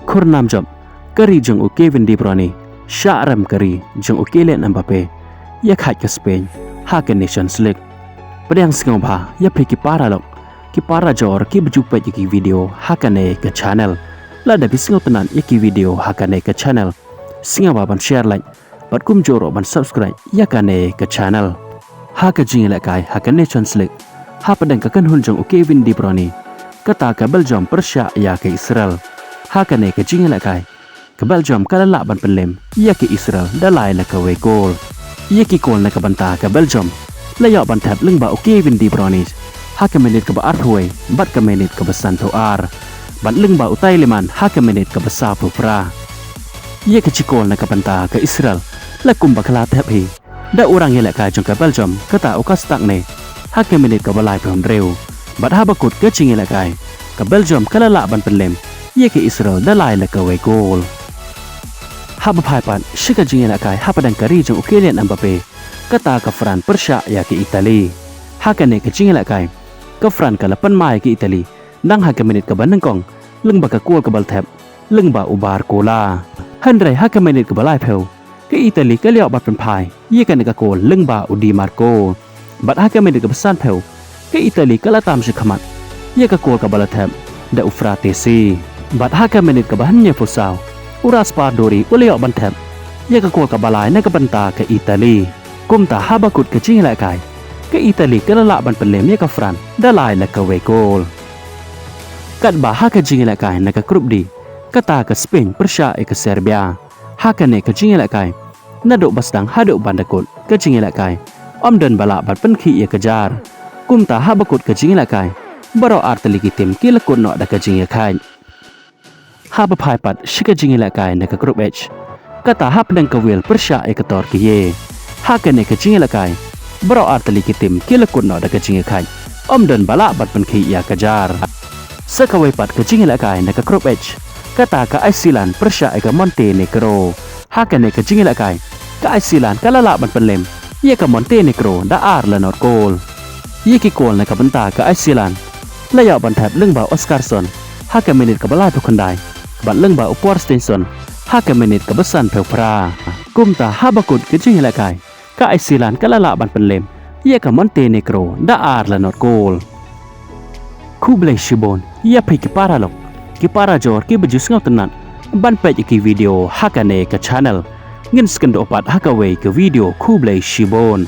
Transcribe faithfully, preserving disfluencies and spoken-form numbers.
Khur nam jop ka ri jong u Kevin De Bruyne shah rem ka ri jong u Kylian Mbappe ïa khaid ka Spain ha ka Nations League. Pdiang sngewbha ïa phi ki para lok, ki para jor kiba ju peit ïa ki video ha kane ka channel. Lada phi sngewtynnat ïa ki video ha kane ka channel, sngewbha ban share, like bad kumjuh ruh ban subscribe ïa kane ka channel. Ha ka jingïalehkai ha ka Nations League, hapdeng ka kynhun jong u Kevin De Bruyne, kata ka Belgium pyrshah ïa ka Israel, ha kane ka jingïalehkai ka Belgium ka la lah ban pynlem ïa ka Israel da lai la kawei kol. Ïa ki kol na ka bynta ka Belgium la ïoh ban thep lyngba u Kevin De Bruyne ha ka minit kaba arphew wei bad ka minit kaba sanphew ar, bad lyngba u Tielemans ha ka minit kaba saphew phra. Ïa ka chi kol na ka bynta ka Israel la kumba ka la thep hi da u rangïalehkai jong ka Belgium, kata u Castagne, ha ka minit kaba laiphew hynriew. Bad haba kut ka jingïalehkai, ka Belgium ka la lah ban pynlem ïa ka Israel da lai la kawei kol. Haba phai pat sha ka jingïalehkai hapdeng ka ri jong u Kylian Mbappe, kata ka France pyrshah ïa ka Italy. Ha kane ka jingïalehkai ka France ka la pynmai ïa ka Italy nang ha ka minit kaba nyngkong lyngba ka kol kaba la thep lyngba u Barcola. Hynrei ha ka minit kaba laiphew, ka Italy ka la ïoh ban pynphai ïa kane ka kol lyngba u Di Marco. Bad ha ka minit kaba sanphew, ka Italy ka la tam sha khmat ïa ka kol kaba la thep da u Frattesi. Bad ha ka minit kaba hynñiewphew saw, u Raspadori u la ïoh ban thep ïa ka kol kaba lai na ka bynta ka Italy. Kumta haba kut ka jingïalehkai, ka Italy ka la lah ban pynlem ïa ka France da lai la kawei kol. Katba ha ka jingïalehkai na ka Group D, kata ka Spain pyrshah ïa ka Serbia. Ha kane ka jingïalehkai, naduh ba sdang haduh ban da kut ka jingïalehkai, ym don ba lah ban pynkhih ïa ka jar. Kumta haba kut ka jingïalehkai, baroh artylli ki tim ki la kut noh da ka jingïakhaid. Haba phai pat sha ka jingïalehkai na ka Group H, kata hapdeng ka Wales pyrshah ïa ka Turkey. Ha kane ka jingïalehkai, baroh artylli ki tim ki la kut noh da ka jingïakhaid, ym don ba lah ban pynkhih ïa ka jar. Sa kawei pat ka jingïalehkai na ka Group H, kata ka Iceland pyrshah ïa ka Montenegro. Ha kane ka jingïalehkai, ka Iceland ka la lah ban pynlem ïa ka Montenegro da ar la nod kol. Ïa ki kol na ka bynta ka Iceland la ïoh ban thep lyngba u Oskarsson ha ka minit kaba laiphew khyndai, bad lyngba u Pårsteinsson ha ka minit kaba sanphew phra. Kumta haba kut ka jingïalehkai, ka Iceland ka la lah ban pynlem ïa ka Montenegro da ar la nod kol. Khublei shibun ïa phi ki para lok, ki para jor kiba ju sngewtynnat ban peit ïa ki video ha kane ka channel. Ngin sa ïakynduh pat ha kawei ka video, khublei shibun.